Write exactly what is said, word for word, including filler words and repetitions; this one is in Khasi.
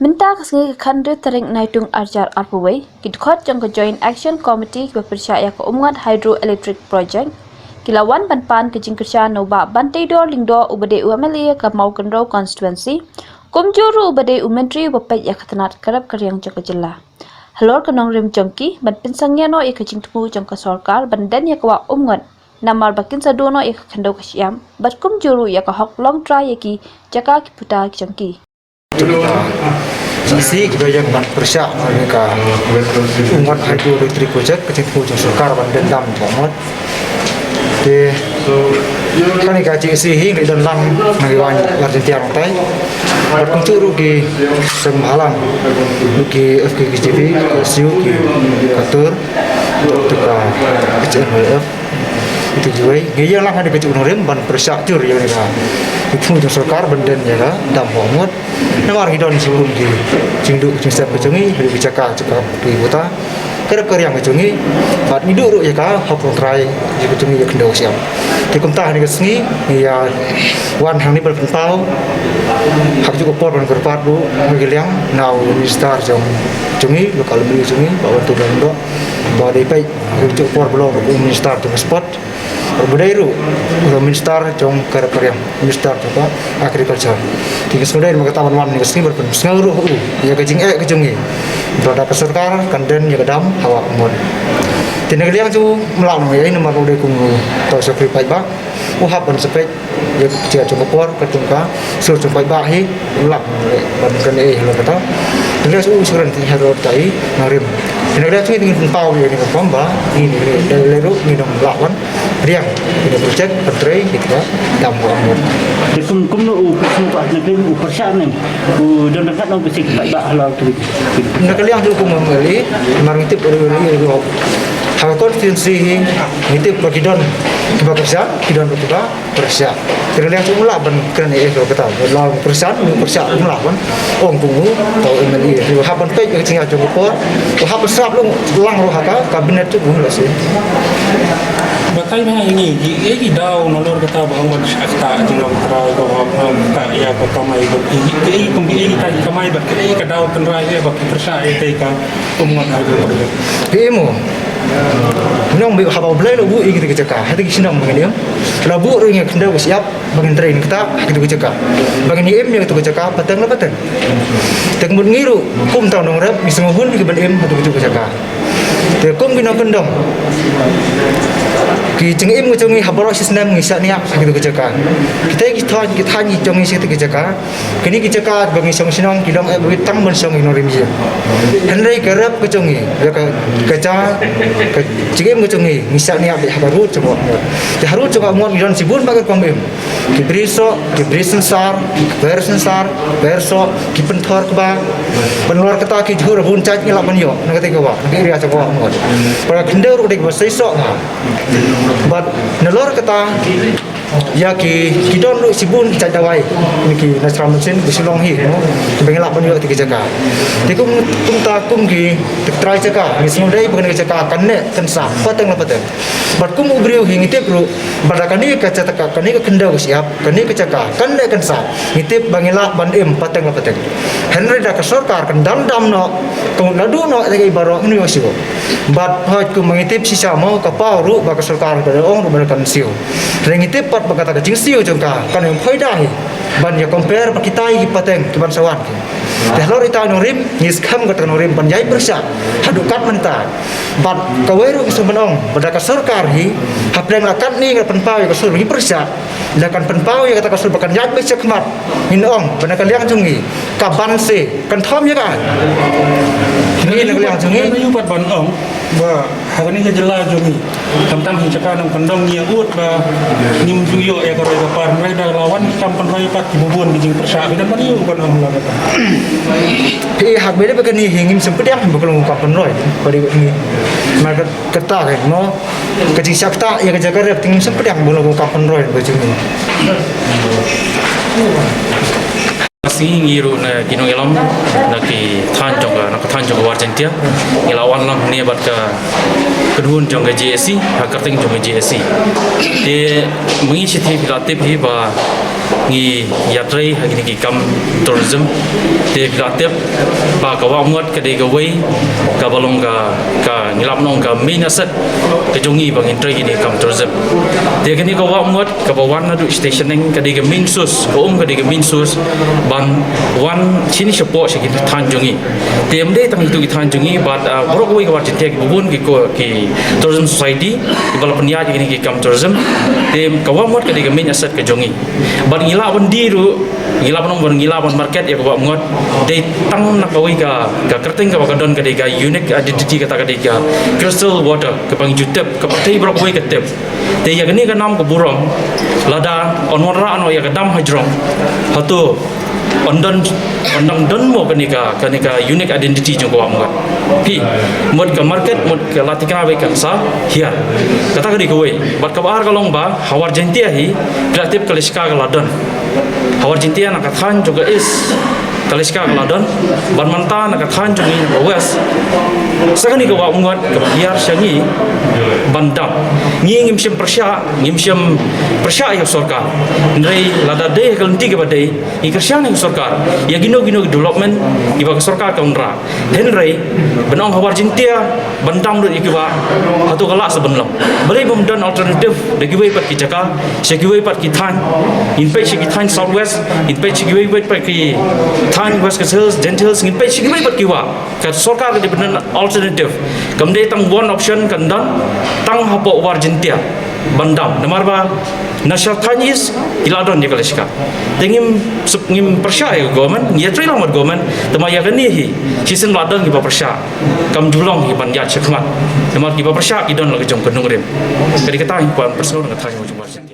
Mynta ka sngi ka khathynriew tarik Naitung arhajar arphew wei, ki dkhot jong ka Joint Action Committee kiba pyrshah ïa ka Umngot Hydroelectric Project ki la wan ban pan ka jingkyrshan na u Bah Banteidor Lyngdoh uba dei u M L A ka Mawkynrew constituency, kumjuh ruh uba dei u Myntri uba peit ïa ka tnat ka rep ka riang jong ka jylla. Halor ka nongrim jong ki ban pynsangeh noh ïa ka jingthmu jong ka sorkar ban den ïa ka wah Umngot, namar ba kin sa duh noh ïa ka khyndew ka shyiap bad kumjuh ruh ïa ka hok long trai ïa ki jaka ki puta jong ki. Jingsi kiba ïeng ban pyrshah na ka Umngot Hydroelectric Project, ka jingthmu jong sorkar ban den dam ka Umngot. Te kane ka jingsi hi ngi don lang na ki wan lar jyntiar nangtai. Bad kumjuh ruh ki seng bhalang, ruh ki F K K G P, ki S U, ki Katur, dok tu ka H N Y F. Itu juwai ngi ïeng lang ha ka jingthmu nongrim ban pyrshah jur ïa ka jingthmu jong sorkar ban den ïa ka dam ha Umngot. Namar ngi don shibun ki jingduh jingsep ka jong ngi, ki jaka jaka ki puta, ka rep ka riang ka jong ngi. Bad ngi duh ruh ïa ka hok long trai ïa ka jong ngi ïa ka khyndew shyiap. Te kumta ha kane ka sngi ngi ïa wan hangne ban pynpaw ha kajuh ka por ban kyrpad ruh ngi ïa liang na u minister jong jong ngi, local M L A jong ngi, Bah Banteidor Lyngdoh, ba dei peit ha kajuh ka por ba long u minister jong ka sport. Bad ba dei ruh u minister jong ka rep ka riang, minister jong ka agriculture. Te ngi sngewdei namar kata ban wan ha kane ka sngi ban pynsngew ruh ha u ïa ka jingeh ka jong ngi ba lada ka sorkar kan den ïa ka dam ha wah Umngot. Te na ka liang jong u ym lah ban ong ei ei namar u dei kum uta u shakri paidbah, u hap ban sa peit ïa ka jingeh jong ka por, katkum ka sur jong paidbah hi, ym lah ban kren ei ei halor kata. Te na ka liang jong u shu kren ei ei halor kata hi nongrim. Te na ka liang jong ngi te ngin pynpaw ïa kane ka rukom ba ngi, ngi lei ruh ngin ym lah ban riang ïa ka project ban trei ïa ka dam ha Umngot. Te kum, kumno u pyrshah, u pyrshah ne u don ryngkat ne u pyrshah ki paidbah halor kane? Na ka liang jong u kum u M L A, namar ngi tip u M L A ruh ha ka constituency hi ngi tip ba ki don kiba kyrshan, ki don ruh kiba pyrshah. Te na ka liang jong u ym lah ban kren ei ei halor kata. Lada u kyrshan, u pyrshah, ym lah ban ong kum uta u M L A. U hap ban peit ïa ka jingeh jong ka por, u hap ban sngap lang ruh ha ka cabinet jong u lehse. Batai ma ïa ngi, ki, eh, ki daw nalor kata ba ong ban shah kata jinglong trai ba ong ban kata ïa ka kamai ba ki, ki, eh, kum ki, eh, kita ki kamai ba ki, eh, ka daw tynrai ïa ba ki pyrshah ïa ka Umngot ha ka project. Ki imo. Nong ba haba U Blei la buh ïa kita ki jaka, ha kita ki shnong ba ngin im. La buh ruh ïa ka khyndew ka shyiap ba ngin trei ïa kata ha kita ki jaka. Ba ngin im ïa kita ki jaka pateng la pateng. Te ka mut ngi ruh kum uta u nongrep ngi sngewhun ïa ka ban im ha kita ki jaka. Te kum ki nongkyndong, ki jingim ka jong ngi ha baroh shi snem ngi shaniah ha kito ki jaka. Kita ki thaiñ, ki thaiñ ki jong ngi sha kito ki jaka. Kine ki jaka ba ngi shong shnong ki long eh ba ngi tang ban shong ki nongrim ïing. Hynrei ka rep ka jong ngi, ïa ka, ka ja, ka jingim ka jong ngi ngi shaniah beit ha ka rud jong ka Umngot. Te ha rud jong ka Umngot ngi don shibun bha ki rukom im. Ki bri soh, ki bri synsar, ki per synsar, per soh, ki pynthor kba. Ban lor kata ki jhur bun jait ngi lah ban ïoh na kata ka wah, na ka area jong ka wah Umngot. Para khyndew ruh dei kiba sei soh bha. Bad nalor kata ïa ki, ki don ruh shibun ki jait dawai, ki natural medicine, ki shu long hi, no? Kiba ngi lah ban ïoh ïa ki jaka. Te kum, kumta kum ki trai jaka, ngi sngewdei ba kane ka jaka kan neh kan sah pateng la pateng. Bad kum u briew hi ngi tip ruh ba da kane ka jaka, kane ka khyndew ka shyiap, kane ka jaka kan neh kan sah, ngi tip ba ngi lah ban im pateng la pateng. Hynrei da ka sorkar kan dam dam noh, kan naduh noh ïa ki baroh ngi ïoh shuh. Bad hooid kum ba ngi tip shisha mo ka paw ruh ba ka sorkar ka ong ruh ba kan siew. Hynrei ngi tip pat ba kata ka jingsiew jong ka kan ym poi da hi ban ïa compare bad kita ki pateng ki ban sa wan ki. Te halor ita i nongrim ngi skhem kata ka nongrim ban ïai pyrshah haduh kat mynta. Bad kawei ruh ngi sngewbha ban ong ba da ka sorkar hi hapdeng la katne ngi la pynpaw ïa ka sur ngi pyrshah, la kan pynpaw ïa kata ka sur ba kan ïaid beit shakhmat. Ngin ong ba na ka liang jong ngi ka ban se kan thom ïa ka. Ngi na ka liang jong ngi. Ngi pat ban ong ba ha kane ka jylla jong ngi, khamtam hi jaka nongkyndong ngi ïa ud ba ngim ju ïoh ïa ka roi ka par, hynrei da la wan ki kam pynroi pat ki bun bun ki jingpyrshah, ngi dang ban ïoh ban ong la kata. Phi hap bad ba kane hi ngim sngewpdiang ba ka long kam pynroi ba dei ngi. Mar kata ka mo ka jingshah ktah ïa ka jaka rep te ngim sngewpdiang ba long kam pynroi ba jong ngi. Ka sngi ngi ruh na ki nongïalam na ki thaiñ jong ka, na ka thaiñ jong ka War Jaiñtia, ngi la wan lang ne bad ka kynhun jong ka J A C, ha kyrteng jong ka J A C. Te myngi shi te phi la tip hi ba Ngi ïatrei ha kine ki kam tourism. Te phi la tip ba ka Wah Umngot ka dei kawei kaba long ka, ka ngi lah ban ong ka main asset ka jong ngi ba ngin trei kine ki kam tourism. Te kane ka Wah Umngot kaba wan naduh station ka dei ka main source, ka um ka dei ka main source ban wan shane shapoh sha ki thaiñ jong ngi. Te ym dei tang ïa ki thaiñ jong ngi, bad, ah, baroh kawei ka Wah Jaiñtia kiba bun ki ko, ki tourism society kiba la pynïaid ïa kine ki kam tourism. Te ka Wah Umngot ka dei ka main asset ka jong ngi. Bad ngi lah ban die ruh, ngi lah ban ong ban, ngi lah ban market ïa ka Wah Umngot. Dei tang na kawei ka, ka kyrteng kaba ka don ka dei ka unique identity, kata ka dei ka crystal water kaba ngi ju tip, kaba dei baroh kawei ka tip. Te ïa kane ka nam ka burom, lada yn wanrah noh ïa ka dam hajrong, hato yn don, yn dang don mo kane ka, kane ka unique identity jong ka Wah Umngot? Phi, mut ka market, mut ka la tikna beit kan sa hiar. Kata ka dei kawei. Bad kaba ar ka long ba ha War Jaiñtia hi, phi la tip ka Leshka ka la don. Ha War Jaiñtia na ka thaiñ jong ka East, ka Leshka ka la don. Bad mynta na ka thaiñ jong ngi na ka West, sa kane ka Wah Umngot kaba hiar sha ngi ban dam. Ngi ngim shym pyrshah, ngim shym pyrshah ïa ka sorkar. Hynrei lada dei ha ka lynti kaba dei, ngi kyrshan ïa ka sorkar ïa kino kino ki development kiba ka sorkar ka wanrah. Hynrei ban ong ha War Jaiñtia ban dam lut ïa ki wah, hato ka lah sa ban long? Balei bym don alternative da kiwei pat ki jaka, sha kiwei pat ki thaiñ? Ngin peit sha ki thaiñ South West, ngin peit sha kiwei pat ki thaiñ West Khasi Hills, Jaintia Hills, ngin peit sha kiwei pat ki wah. Ka sorkar ka dei ban don alternative. Kam dei tang one option kan don, tang hapoh War Jaiñtia ban dam. Namar ba na sha thaiñ East ki la don ïa ka Leshka. Te ngim sup, ngim pyrshah ïa ka government, ngi ïatrei lang bad government, te ma ïa kane hi shisien la don kiba pyrshah. Kam ju long hi ban ïaid shakhmat. Namar kiba pyrshah ki don la ka jong ka nongrim. Ka dei kata hi kaba pynsngew na ka thaiñ jong War Jaiñtia.